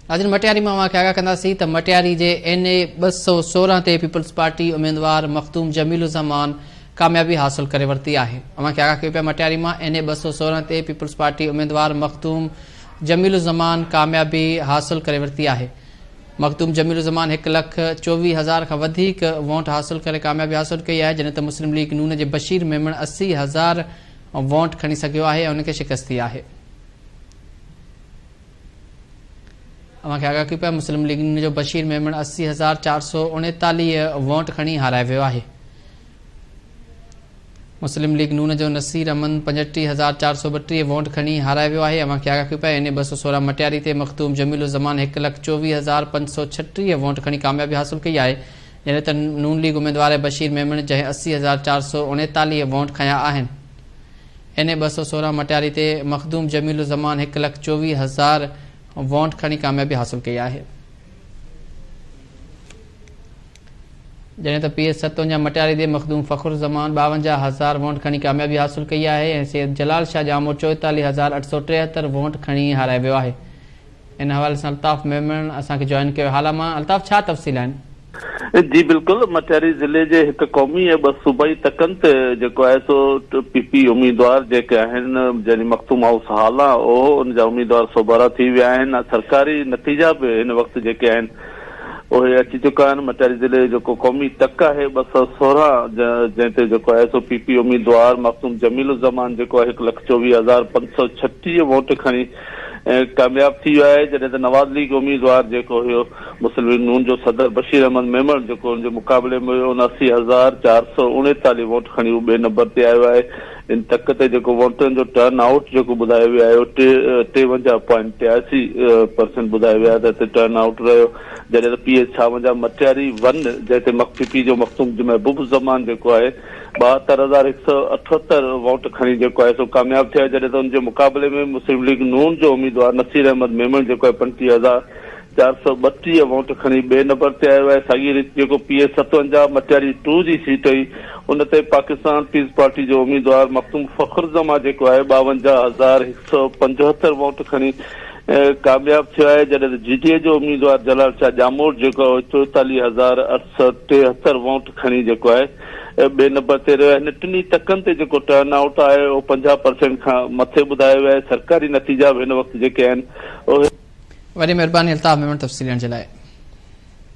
ناظرين مٽياري مان اوهان کي آگاهه ڪنداسين ته مٽياري جي اين اي 216 تي پيپلز پارٽي اميدوار مخدوم جميل الزمان ڪاميابي حاصل ڪري ورتي آهي. اوهان کي آگاهه ڪيو پيا مٽياري مان اين اي 216 تي پيپلز پارٽي اميدوار مخدوم جميل الزمان ڪاميابي حاصل ڪري ورتي آهي. مخدوم جميل الزمان هڪ لک 24 هزار کان وڌيڪ وونٽ حاصل ڪري ڪاميابي حاصل ڪئي آهي جڏهن ته مسلم ليگ نون جي بشير ميمڻ 80 هزار وونٽ کڻي سگهيو آهي ۽ ان کي شڪست ٿي آهي. اوهان کي آگاهه ڪيون پيا مسلم ليگ ن جو بشير ميمڻ 80,439 وونٽ کڻي هارائي ويو آهي. مسلم ليگ نون جو نصير احمد 35,432 وونٽ کڻي هارائي ويو آهي. اوهان کي آگاهه ڪيون پيا اين اي 216 مٽياري تي مخدوم جميل الزمان 1,24,536 وونٽ کڻي ڪاميابي حاصل ڪئي آهي جڏهن ته نون ليگ اميدوار بشير ميمڻ جنهن 80,439 وونٽ کنيا آهن. اين اي 216 مٽياري تي مخدوم جميل الزمان 1,24,000 وونٽ کڻي ڪاميابي حاصل ڪئي آهي. جڏهن ته پي ايس 57 مٽياري تي مخدوم فخر الزمان 52,000 وونٽ کڻي ڪاميابي حاصل ڪئي آهي ۽ سيد جلال شاهه ڄاموٽ 44,873 وونٽ کڻي هارائي ويو آهي. ان حوالي سان الطاف ميمڻ اسان کي جوائن ڪيو هالا مان الطاف ڇا تفصيل آهن؟ جي بلڪل مٽياري ضلعي جي هڪ قومي ۽ ٻه صوبائي تڪن تي جيڪو آهي سو پي پي اميدوار جيڪي آهن يعني مخدوم هائوس هالا اهو ان جا اميدوار سوڀارا ٿي ويا آهن سرڪاري نتيجا به هن وقت جيڪي آهن اهي اچي چڪا آهن مٽياري ضلعي جو جيڪو قومي تڪ آهي 216 جنهن تي جيڪو آهي سو پي پي اميدوار مخدوم جميل الزمان جيڪو آهي 1,24,536 ووٽ کڻي ڪامياب ٿي ويو آهي جڏهن ته نواز ليگ اميدوار جيڪو هيو مسلم ليگ نون جو صدر بشير احمد ميمڻ جيڪو ان جي مقابلي ۾ هيو ان 80,439 ووٽ کڻي هو ٻئي نمبر تي آيو آهي ان تڪ تي جيڪو ووٽرن جو ٽرن آئوٽ جيڪو ٻڌايو ويو آهي اهو 53 پوائنٽ 83 پرسنٽ ٻڌايو ويو آهي ته هتي ٽرن آئوٽ رهيو جڏهن ته پي ايس 56 مٽياري ون جنهن تي مخفي پي جو مخدوم محبوب الزمان جيڪو آهي 72,178 ووٽ کڻي جيڪو آهي سو ڪامياب ٿيا جڏهن ته ان جي مقابلي ۾ مسلم ليگ نون جو اميدوار نصير احمد ميمڻ جيڪو آهي 35,432 ووٽ کڻي ٻئي نمبر تي آيو آهي ساڳي ريت جيڪو پي ايس 57 مٽياري ٽو جي سيٽ هئي ان تي پاڪستان پيپلز پارٽي جو اميدوار مخدوم فخر زمان جيڪو آهي 52,175 ووٽ کڻي ڪامياب ٿيو آهي جڏهن ته جي ڊي اي جو اميدوار جلال شاهه ڄاموٽ جيڪو آهي 44,873 ووٽ کڻي جيڪو آهي ٻئي نمبر تي رهيو آهي. هن ٽنهي تڪن تي جيڪو ٽرن آئوٽ آهي اهو 50 پرسينٽ کان مٿي ٻڌايو ويو آهي. سرڪاري نتيجا به هن وقت جيڪي آهن اهي. وڏي مهرباني الطاف ميمڻ تفصيل ڏيڻ جي لاء.